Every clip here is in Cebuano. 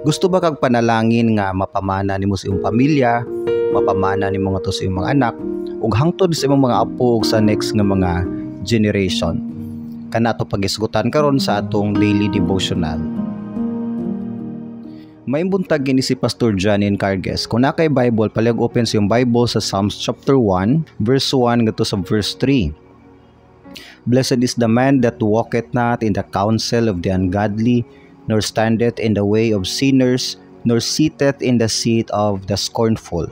Gusto ba kag panalangin nga mapamana nimo sa imong pamilya, mapamana nimo ngadto sa imong mga anak ug hangtod sa imong mga apo ug sa next nga mga generation? Kana ato pagisgutan karon sa atong daily devotional. Maayong buntag, kini si Pastor John Encargues. Kung naa kay Bible, palihog open sa iyong Bible sa Psalms chapter 1, verse 1 ngadto sa verse 3. Blessed is the man that walketh not in the counsel of the ungodly, nor standeth in the way of sinners, nor sitteth in the seat of the scornful.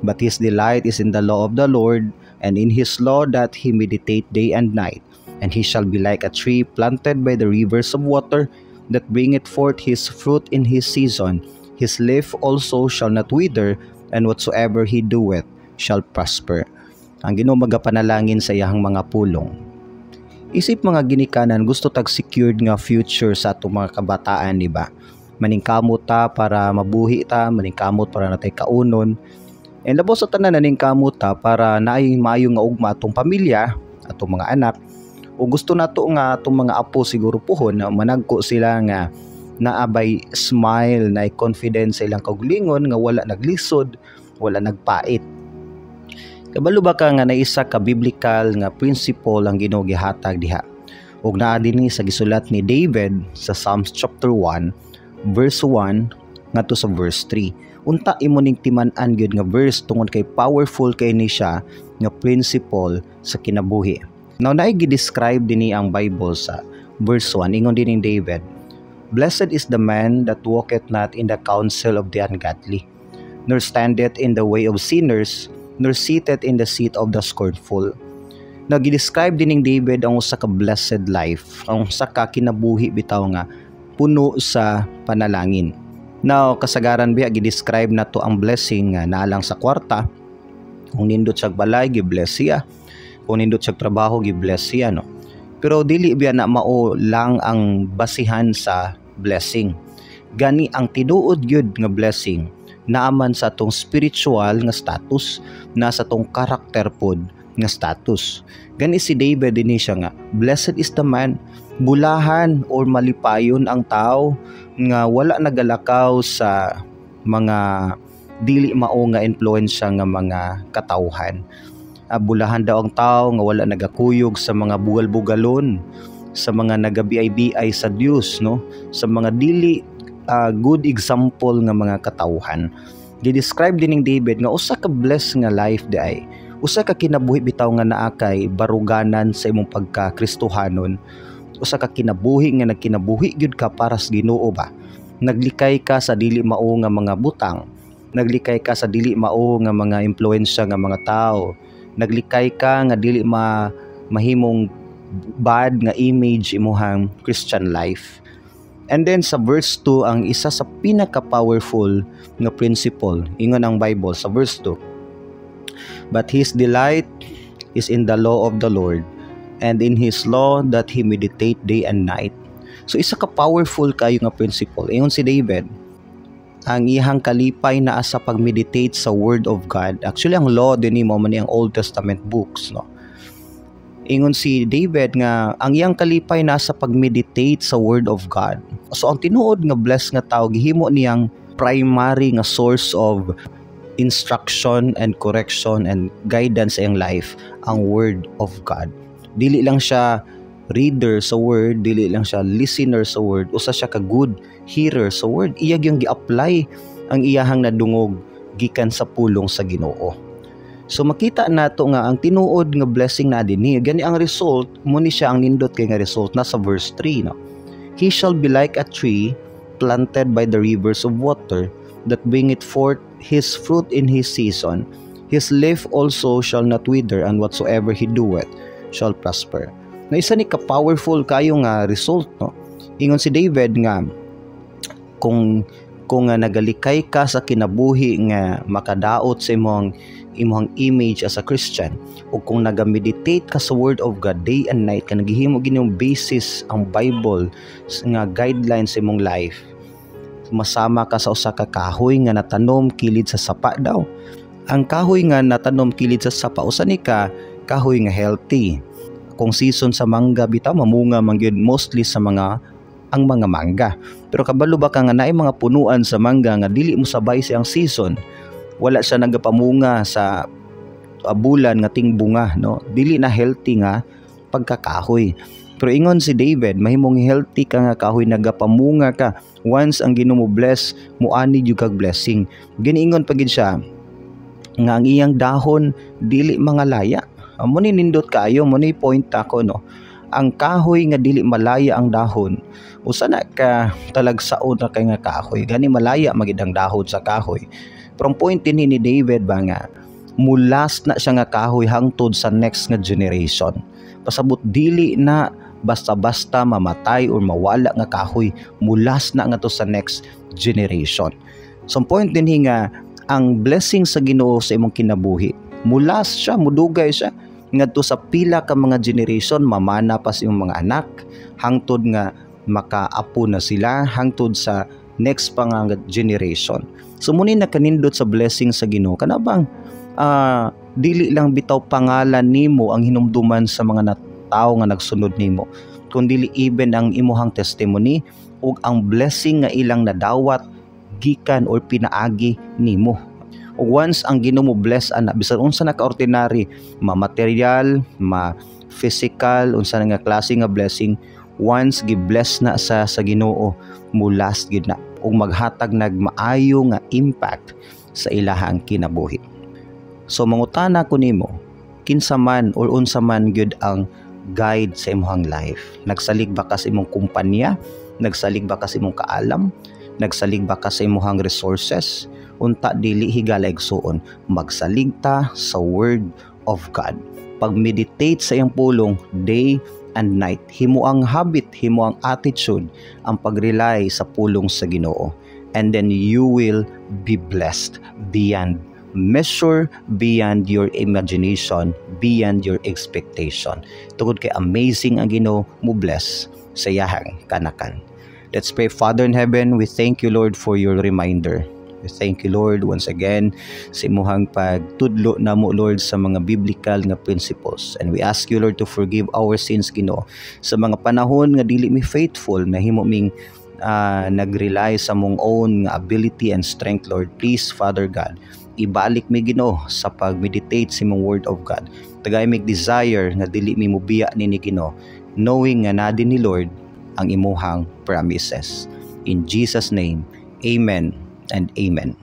But his delight is in the law of the Lord, and in his law doth he meditate day and night. And he shall be like a tree planted by the rivers of water, that bringeth forth his fruit in his season. His leaf also shall not wither, and whatsoever he doeth shall prosper. Ang Ginoo magapanalangin sa iyahang mga pulong. Isip mga ginikanan, gusto tag secured nga future sa atong mga kabataan, di ba? Maningkamot ta para mabuhi ta, maningkamot para natay kaunon. And labaw sa tanan, naningkamot ta para naay maayo nga ugma atong pamilya, atong mga anak. O gusto nato nga atong mga apo siguro puhon na managko sila nga naabay smile, na confidence sa ilang kaugalingon nga wala naglisod, wala nagpait. Kabalo ba ka nga na isa ka biblical nga principle ang Ginoo gihatag diha? Ug naa dinhi sa gisulat ni David sa Psalms chapter 1 verse 1 ngadto sa verse 3. Unta imo ning timan-an gyud nga verse tungod kay powerful kay ni siya nga principle sa kinabuhi. Now, naay gi-describe dinhi ang Bible sa verse 1. Ingon din ni David, "Blessed is the man that walketh not in the counsel of the ungodly, nor standeth in the way of sinners, nor sitteth in the seat of the scornful." Nag-describe din ning David ang usa ka blessed life, ang usa ka kinabuhi bitaw nga puno sa panalangin. Now, kasagaran biya gi-describe nato ang blessing nga naa lang sa kwarta. Kung nindot siya balay, gi-bless siya. Kung nindot siya trabaho, gi-bless siya, no? Pero dili biya na mao lang ang basihan sa blessing. Gani ang tinuod gyud nga blessing naaman sa atong spiritual nga status, na sa atong karakter pod nga status. Gani si David dinhi siya nga, "Blessed is the man," bulahan or malipayon ang tao nga wala nagalakaw sa mga dili mao nga influensya nga mga katawhan. Bulahan daw ang tao nga wala nagakuyog sa mga bugal-bugalon, sa mga nagabiay-biay sa Dios, no? Sa mga dili good example nga mga katawhan. Gi-describe din ning David nga usa ka blessed nga life diay. Usa ka kinabuhi bitaw nga naa kay baruganan sa imong pagka-Kristohanon. Usa ka kinabuhi nga nagkinabuhi gyud ka para sa Ginoo ba. Naglikay ka sa dili mao nga mga butang. Naglikay ka sa dili mao nga mga impluwensya nga mga tao. Naglikay ka nga dili ma mahimong bad nga image imuhang Christian life. And then sa verse 2, ang isa sa pinaka-powerful nga principle, ingon ang Bible sa verse 2, "But his delight is in the law of the Lord, and in his law doth he meditate day and night." So isa ka powerful kayo nga principle. Ingon si David, ang iyang kalipay naa sa pag-meditate sa Word of God. Actually, ang law din mao man ang Old Testament books, no? Ingon si David nga ang iyang kalipay naa sa pag-meditate sa Word of God. So ang tinuod nga blessed nga tao, gihimo niyang primary nga source of instruction and correction and guidance sa iyang life ang Word of God. Dili lang siya reader sa Word, dili lang siya listener sa Word, usa siya ka good hearer sa Word. Iya gyung gi-apply ang iyahang nadungog gikan sa pulong sa Ginoo. So makita nato nga ang tinuod nga blessing na dinhi. Gani ang result mo ni siya, ang nindot kay nga result nasa verse 3, no. "He shall be like a tree planted by the rivers of water, that bringeth forth his fruit in his season. His leaf also shall not wither, and whatsoever he doeth shall prosper." Na isa ni ka powerful kayo nga result, no. Ingon si David nga kung nga nagalikay ka sa kinabuhi nga makadaot sa imong image as a Christian o kung naga-meditate ka sa Word of God day and night ka, naghihimo ginoo basis ang Bible nga guidelines sa imong life, masama ka sa usa ka kahoy nga natanom kilid sa sapa daw. Ang kahoy nga natanom kilid sa sapa, usa ni ka kahoy nga healthy. Kung season sa mangga bitaw, mamunga man gyud mostly sa mga ang mga mangga. Pero kabalo ba ka nga naay mga punuan sa mangga nga dili mo sabay siyang season? Wala siya nagapamunga sa bulan nga tingbunga, no? Dili na healthy nga pagkakahoy. Pero ingon si David, mahimong healthy ka nga kahoy, nagapamunga ka. Once ang Ginoo mo bless, muani jud kag blessing. Giniingon pa gid siya nga ang iyang dahon dili mga laya. Mo ni nindot kaayo, mo ni point ako, no? Ang kahoy nga dili malaya ang dahon, usa na ka talagsaon na kay nga kahoy. Gani malaya magid ang dahon sa kahoy. Pero ang point din ni David ba nga mulas na siya nga kahoy hangtod sa next nga generation. Pasabot dili na basta-basta mamatay or mawala nga kahoy, mulas na nga to sa next generation. So ang point din nga ang blessing sa Ginoo sa imong kinabuhi, mulas siya, mudugay siya ngadto sa pila ka mga generation, mamana pa sa imong mga anak hangtod nga makaapo na sila, hangtod sa next pa nga generation. So muni nakanindot sa blessing sa Ginoo, kana bang dili lang bitaw pangalan nimo ang hinumduman sa mga tao nga nagsunod nimo, kundi even ang imuhang testimony ug ang blessing nga ilang nadawat gikan or pinaagi nimo. Ug once ang Ginoo mo bless ana, bisan unsa na ka ordinary, ma material, ma physical, unsa na nga klase nga blessing, once gi-bless na sa Ginoo, mo-last gid na ug maghatag nag maayo nga impact sa ilahang kinabuhi. So mangutana ko nimo, kinsa man or unsa man gyud ang guide sa imong life? Nagsalig ba ka sa imong kumpanya? Nagsalig ba ka sa imong kaalam? Nagsalig ba ka sa imong resources? Unta dili, higala igsuon, magsalig ta sa Word of God. Pag-meditate sa iyang pulong day and night. Himo ang habit, himo ang attitude ang pag-rely sa pulong sa Ginoo. And then you will be blessed beyond measure, beyond your imagination, beyond your expectation. Tungod kay amazing ang Ginoo mo bless sa iyahang kanakan. Let's pray. Father in heaven, we thank you, Lord, for your reminder. We thank you, Lord, once again sa imuhang pagtudlo namo, Lord, sa mga biblical nga principles. And we ask you, Lord, to forgive our sins, Ginoo, sa mga panahon nga dili mi faithful, nahimo ming nag-rely sa mong own nga ability and strength, Lord. Please, Father God, ibalik mi, Ginoo, sa pag-meditate sa imong Word of God. Tagay mig desire nga dili mi mubiya nini, Ginoo, knowing nga na ni Lord ang imuhang promises. In Jesus' name, amen and amen.